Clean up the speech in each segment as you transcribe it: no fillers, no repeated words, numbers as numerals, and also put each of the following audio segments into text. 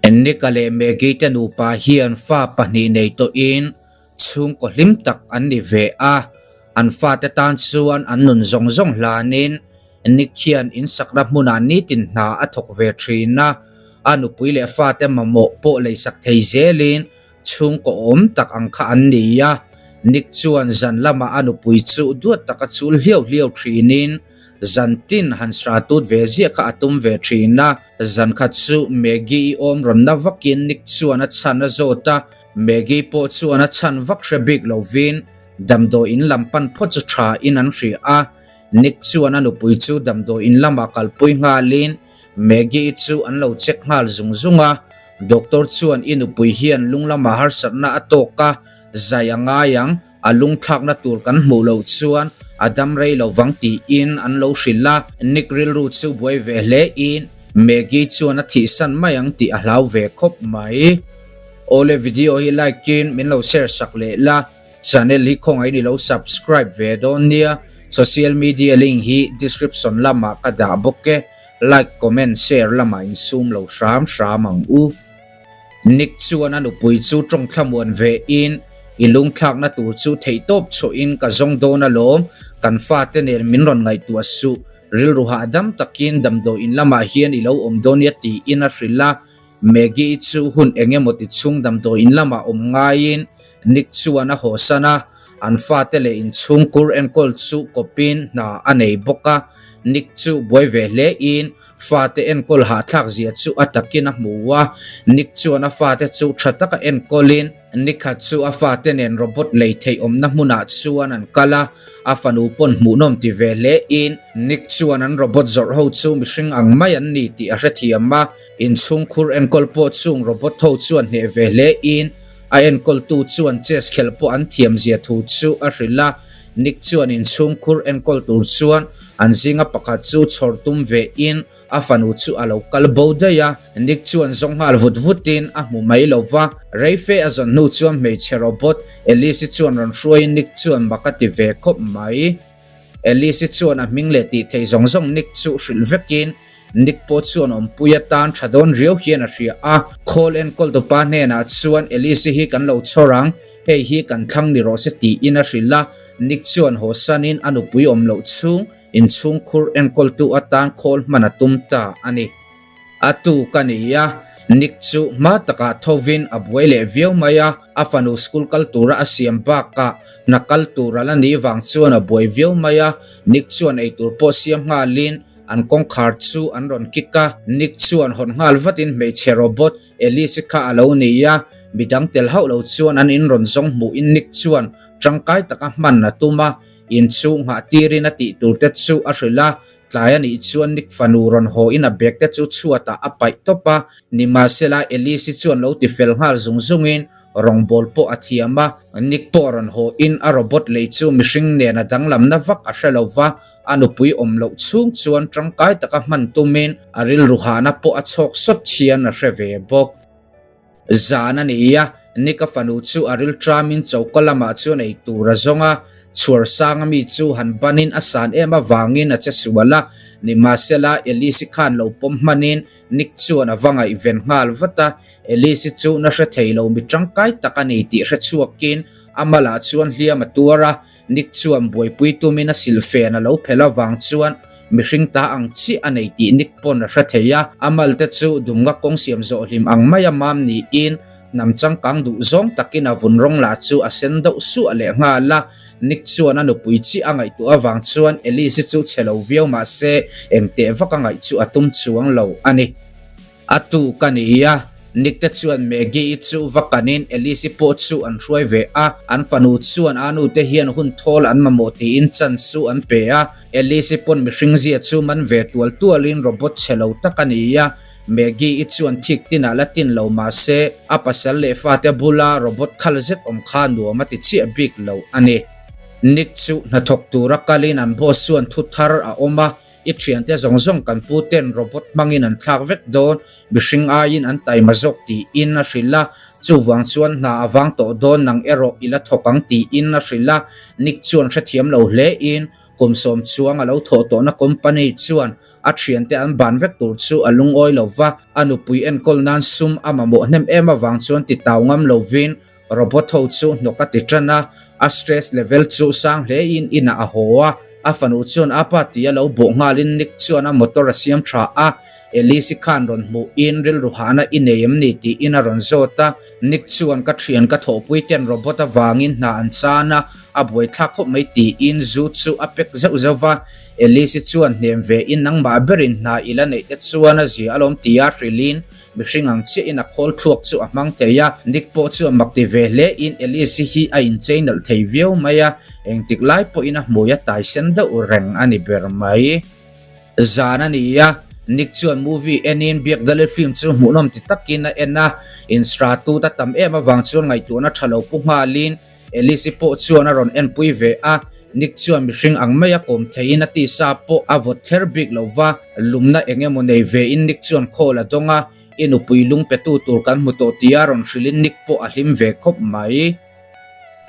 Nick-a leh Maggie te nupa hian fa pahnih nei tawhin chhungkaw hlim tak an ni ve a, an fate tan chuan an nun zawng zawng hlanin Nick hian insakna hmunah nitin hna a thawk ve thin a, a nupui leh fate mamawh pawh leisak thei zelin Chhungkaw awm tak ang kha an ni a, Nick chuan zan lamah a nupui chu duat taka chul hliau hliau thinin zan tin han sra tut ve ziah kha a tum ve thin a. Zan khat chu Maggie-i awm rawn na vakin Nick chuan a chhan a zawt a, Maggie pawh chuan a chhan vak hre bik lovin damdawi in lam pan phawt chu tha in an hria a. Nick chuan a nupui chu damdawi in lamah kalpui nghalin Maggie-i chu an lo check nghal zung zung a, Doctor chuan i nupui hian lung lamah harsatna a tawk a, zai a ngai ang, a lung thlakna tur kan hmuh loh chuan a dam rei lo vang tiin an lo hrilh a. Nick rilru chu buai ve hle in Maggie chuan a thihsan mai ang tih a hlau ve khawp mai. Awle video hi like in min lo share sak leh la. Channel hi khawngaih in i lo subscribe ve dawn nia, social media link hi description lamah ka dah bawk e, like, comment, share lamah in sum lo hram hram ang u. Nick chuan a nupui chu tawng thlamuan ve in, I lungthlakna tur chu theihtawp chhuah in ka zawng dawn alawm, kan fate nen min rawn ngaihtuah suh, rilru hahdam takin damdawi in lamah hian i lo awm dawn nia tiin a hrilh a, Maggie-i chu hun eng emaw ti chhung damdawi in lamah awm ngaiin Nick chuan a hawsan a, an fate leh inchhungkur enkawl chu kawpin hna a nei bawk a. Nick chu buai ve hlein fate enkawl hahthlak zia chu a takin a hmu a. Nick chuan a fate chu tha taka enkawlin Nikhat chu a fate nen robot lei theih awmna hmunah chuan an kal a, a fanu pawn hmuhnawm ti ve hle in Nick chuan an robot zawrh ho chu mihring ang mai an ni tih a hrethiam a, inchhungkhur enkawl pawh chung robot ho chuan hneh ve hle in a enkawltu chuan chess khelh pawh an thiam zia thu chu a hrilh a, Nick chuan inchhungkhur enkawl tur chuan an zinga pakhat chu chhawr tum ve in A fanu chu a lo kal bo daih a, Nick chuan zawng nghal vut vutin a hmu mai lo va. Reife a zawn hnu chuan hmeichhe robot Alice-i chuan rawn hruaiin Nick chuan mak a ti ve khawp mai. Alice-i chuan a hming leh tih thei zawng zawng Nick chu hrilh vekin Nick pawh chuan awmpui atan tha dawn riau hian a hria a. Khawl enkawl tupa hnenah chuan Alice-i hi kan lo chhawr ang, hei hi kan thlang ni rawh se tiin a hrilh a. Nick chuan haw sanin a nupui awm loh chhung Inchhungkhur enkawltu atan khawl hman a tum ta a ni. A tu ka ni a, Nick chu hma takah thovin a buai leh viau mai a, a fanu school kal tura a siam bakah hna kal tur a la nih vang chuan a buai viau mai a, Nick chuan eitur pawh siam nghalin an kawngkhar chu an rawn kick a, Nick chuan hawn nghal vatin hmeichhe robot Alice kha a lo ni a, midang tel hauh lo chuan an in rawn zawng hmuhin Nick chuan tangkai taka hman a tum a, In chu nghah tirin a tih tur te chu a hrilh a, tlai a nih chuan Nick fanu rawn haw in a bag te chu chhuatah a paih tawp a, nimahsela Alice-i chuan lo ti fel nghal zung zung in rawngbawl pawh a thiam a, Nick pawh rawn haw in a robot lei chu mihring nen a danglamna vak a hre lo va, a nupui awm loh chhung chuan tangkai taka hman tumin a rilru hahna pawh a chhawk sawt hian a hre ve bawk. Zan a ni a, Nick-a fanu chu a ril tramin choka lamah chuan ei tur a zawng a, chhuar sanga mi chu han banin a san em avangin a che sual a, nimahsela Alice-i khan lo pawm hmanin Nick chuan a va ngaihven nghal vat a, Alice-i chu na hre thei lo mi tangkai tak a ni tih hre chhuakin a malah chuan hliam a tuar a, Nick chuan buaipui tumin a silfen a lo phelh avang chuan mihring ta ang chiah a nei tih Nick pawn a hre thei a, a malte chu dumnga kawng siam zawh hlim ang maia mam niin hnam changkang duh zawng takin a vun rawng lah chu a sen deuh suah leh nghal a. Nick chuan a nupui chiah a ngaihtuah avang chuan Alice-i chu chhe lo viau mah se engteh vak a ngaih chu a tum chuang lo a ni. A tu ka ni a, Nick te chuan Maggie-i chu va kanin Alice-i pawh chu an hruai ve a, an fanu chuan a nu te hian hun thawl an mamawh tiin chance chu an pe a, Alice-i pawn mihring zia chu man ve tual tualin robot chhe lo tak a ni a, Maggie-i chuan thik tinah la tin lo mah se a pasal leh fate bula robot khal zet awm kha nuam a ti chiah bik lo a ni. Nick chu hnathawk tura kalin an boss chuan thu thar a awm a, I thiante zawng zawng kan pu ten robot hmangin an thlak vek dawn, mihring aiin an taima zawk tiin a hrilh a, chuvang chuan hna a vang tawh dawn nang erawh i la thawk ang tiin a hrilh a, Nick chuan hrethiam lo hle in Kum 10 chuang a lo thawh tawhna company chuan a thiante an ban vek tur chu a lungawi lo va, a nupui enkawl nan sum a mamawh hnem em avang chuan ti tau ngam lovin robot ho chu hnawk a ti tan a, a stress level chu sang hle in inah a haw a, a fanu chuan a pa tia lo bawh nghalin Nick chuan a motor a siam tha a, Elise khan rawn hmuh in rilru hahna i nei em ni tiin a rawn zawt a, Nick chuan ka thian ka thawhpui ten robot avangin hna an chan a, a buaithlak khawp mai tiin zu chu a pek zeuh zeuh va, Elise chuan hnem ve in nangmah berin hna i la neih te chuan a zia alawm tia hrilhin mihring ang chiahin a khawl thluak chu a hmang thei a, Nick pawh chuan mak ti ve hle in Elise hi a inchei nalh thei viau mai a, engtik lai pawhin a hmui a tai sen deuh reng a ni ber mai. Zan a ni a, Nick chuan movie enin Biak Dalil film chu hmuhnawm ti takin a en a, instratut a tam em avang chuan ngaihtuahna tha lo pu nghalin Elise pawh chuan a rawn enpui ve a, Nick chuan mihring ang mai a kawm theiin a tisa pawh a vawt kher bik lo va, lumna eng emaw nei vein Nick chuan call a dawng a, I nupui lung petu tur kan hmu tawh tia rawn hrilhin Nick pawh a hlim ve khawp mai.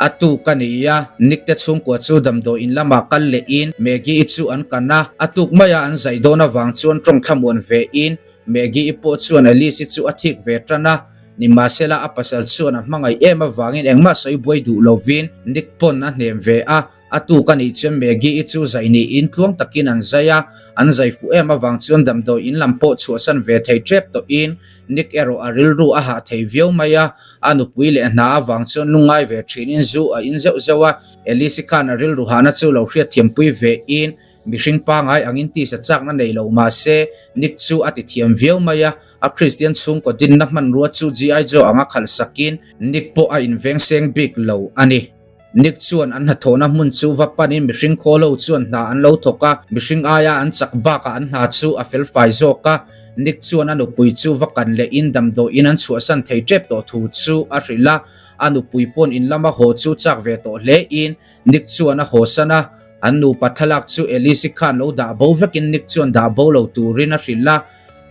A tuk a ni a, Nick te chhungkua chu damdawiin lamah kal lehin Maggie-i chu an kan a, a tuk maia an zai dawn avang chuan tawng thlamuan vein Maggie-i pawh chuan Alice-i chu a thik ve tan a, nimahsela a pasal chuan a hmangaih em avangin engmah sawi buai duh lovin Nick pawn a hnem ve a, a tuk a nih chuan Maggie-i chu zai niin tluang takin an zai a, an zai fuh em avang chuan damdawi in lam pawh chhuahsan ve thei tep tawhin Nick erawh a rilru a hah thei viau mai a, a nupui leh hna avang chuan lungngai ve thinin zu a in zeuh zeuh a, Alice-i khan a rilru hahna chu lo hriatthiampui vein Mihring pangai angin tisa chakna nei lo mahse, Nick chu a ti thiam viau mai a, a Kristian chhungkaw dinna hmanrua chu GI Joe anga khalh sakin Nick pawh a inveng seng bik lo a ni. Nick chuan an hnathawhna hmun chu va panin mihring khaw lo chuan hna an lo thawk a, mihring aia an chak bakah an hna chu a felfai zawk a. Nick chuan a nupui chu va kan lehin damdawiin an chhuahsan thei tep tawh thu chu a hrilh a, a nupui pawn in lama haw chu chak ve tawh hlein Nick chuan a hawsan a, an nupa thlalak chu Elise khan lo dah bo vekin Nick chuan dah bo lo turin a hrilh a,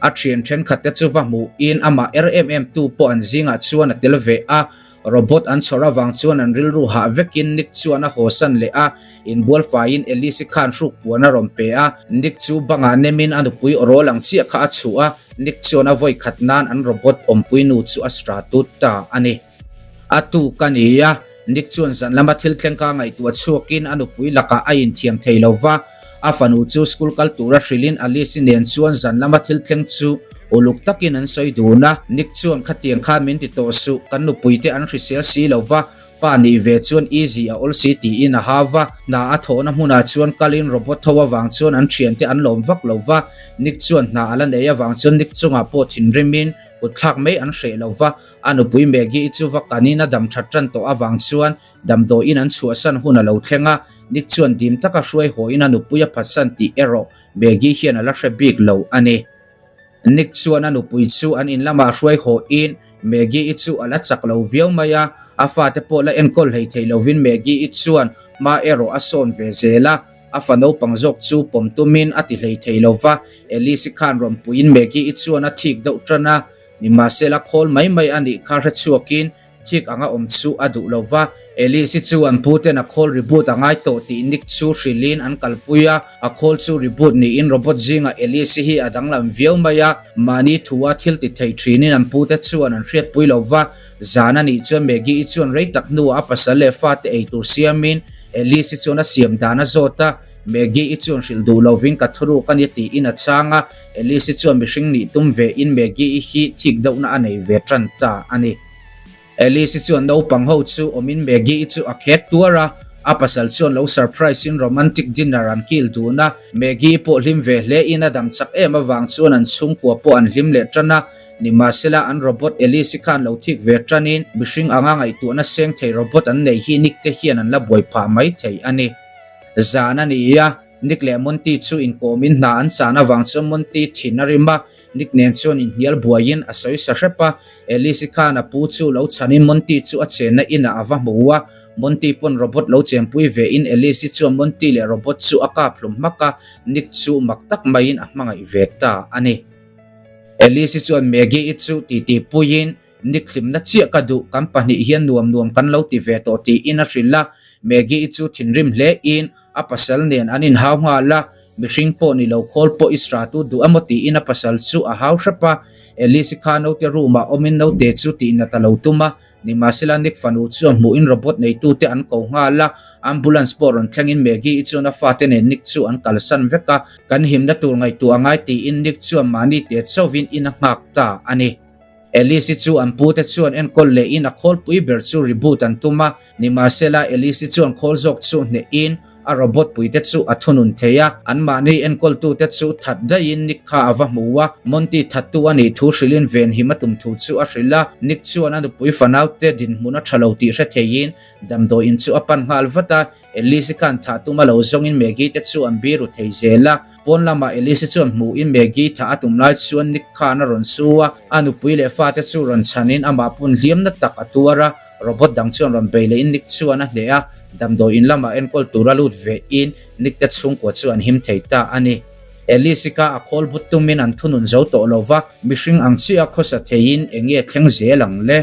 a thian thenkhat te chu va hmuhin amah er em em tu pawh an zingah chuan a tel ve a, robot an chhawr avang chuan an rilru hah vekin Nick chuan a hawsan leh a, inbual faiin Elise khan hruk puan a rawn pe a, Nick chu bangah nemin a nupui awrawl ang chiah kha a chhuh a, Nick chuan a vawi khat nan an robot awmpui nu chu a stratut ta a ni. A tuk a ni a, Nick chuan zan lama thil thleng kha ngaihtuah chhuakin a nupui lakah a inthiam thei lo va, a fanu chu school kal tura hrilhin Alice-i nen chuan zan lama thil thleng chu uluk takin an sawi dun a. Nick chuan khatiang khan min ti tawh suh, kan nupuite an hrisel si lo va, pa nih ve chuan easy a awl si tiin a hau va. Hna a thawhna hmunah chuan kalin robot tho avang chuan an thiante an lawm vak lo va, Nick chuan hna a la nei avang chuan Nick chungah pawh thinrimin kutthlak mai an hreh lo va, A nupui Maggie-i chu va kanin a dam that tan tawh avang chuan damdawiin an chhuahsan hun a lo thleng a, Nick chuan dim taka hruai hawiin a nupui a phatsan tih erawh Maggie hian a la hre bik lo a ni. Nick chuan a nupui chu an in lamah hruai hawiin Maggie-i chu a la chak lo viau mai a, a fate pawh la enkawl hlei thei lovin Maggie-i chuan hma erawh a sawn ve zel a, a fa naupang zawk chu pawm tumin a ti hlei thei lo va, Alice-i khan rawn puiin Maggie-i chuan a thik deuh tan a, Nimahsela khawl mai mai a nih kha hre chhuakin thik anga awm chu a duh lo va. Alice-i chu an puten a khawl reboot a ngai tawh tih Nick chu hrilhin an kalpui a, a khawl chu reboot niin robot zingah Alice-i hi a danglam viau mai a, mahni thua thil ti thei thinin an pute chuan an hriatpui lo va. Zan a nih chuan Maggie-i chuan rei tak hnuah a pasal leh fate ei tur siamin Alice-i chuan a siam dan a zawt a, Maggie-i chuan hrilh duh lovin ka thuruk a ni tiin a chhang a. Alice-i chuan mihring nih tum ve in Maggie-i hi thik deuhna a nei ve tan ta a ni. Alice-i chuan naupang ho chu awmin Maggie-i chu a khek tuar a, a pasal chuan lo surprise in romantic dinner an kil dun a, Maggie-i pawh hlim ve hle in a dam chak em avang chuan an chhungkua pawh an hlim leh tan a, nimahsela an robot Alice-i khan lo thik ve tan in mihring anga ngaihtuahna seng thei robot an nei hi Nick te hian an la buai phah mai thei a ni. Zan a ni a. Nick leh Monty chu inkawmin hna an chan avang chuan Monty thin a rim a, Nick nen chuan inhnial buaiin a sawi sa hrep a. Alice-i khan a pu chu lo chhanin Monty chu a chenna inah a va hmu a, Monty pawn robot lo chenpui vein Alice-i chuan Monty leh robot chu a kap hlum hmak a, Nick chu mak tak maiin a hmangaih ve ta a ni. Alice-i chuan Maggie-i chu titi puiin Nick hlimna chiah ka duh, kan pahnih hian nuam nuam kan lo ti ve tawh tiin a hrilh a, Maggie-i chu thinrim hle in. a pasal nen an inhau nghal a, mihring pawh ni lo khawl pawh i sratu duh emaw tiin a pasal chu a hau hrep a. Alice-i kha naute room-ah awmin naute chu tihnat a lo tum a, nimahsela Nick fanu chuan hmuhin robot neitute an ko nghal a, ambulance pawh rawn thlengin Maggie-i chuan a fate nen Nick chu an kalsan vek a, kan himna tur ngaihtuah a ngai tiin Nick chuan mahni te chauhin in a nghak ta a ni. Alice-i chu an pute chuan enkawl lehin a khawlpui ber chu reboot an tum a, nimahsela Alice-i chuan khawl zawk chu hnehin a robot puite chu a thunun thei a, anmahni enkawltute chu that daihin Nick kha a va hmu a, Monty thattu a nih thu hrilhin venhim a tum thu chu a hrilh a, Nick chuan a nupui fanaute dinhmun a tha lo tih hre theihin damdawiin chu a pan nghal vat a, Elise khan thah tum a lo zawngin Maggie te chu an biru thei zel a. Pawn lamah Elise chuan hmuhin Maggie thah a tum lai chuan Nick khan a rawn su a, a nupui leh fate chu rawn chhanin amah pawn hliamna tak a tuar a. Robot dang chuan rawn bei lehin Nick chuan a hneh a, damdawi in lamah enkawl tura lut vein Nick te chhungkua chu an him thei ta a ni. Elise kha a khawl but tumin an thunun zo tawh lo va, mihring ang chiah a khawsa theiin eng nge thleng zel ang le?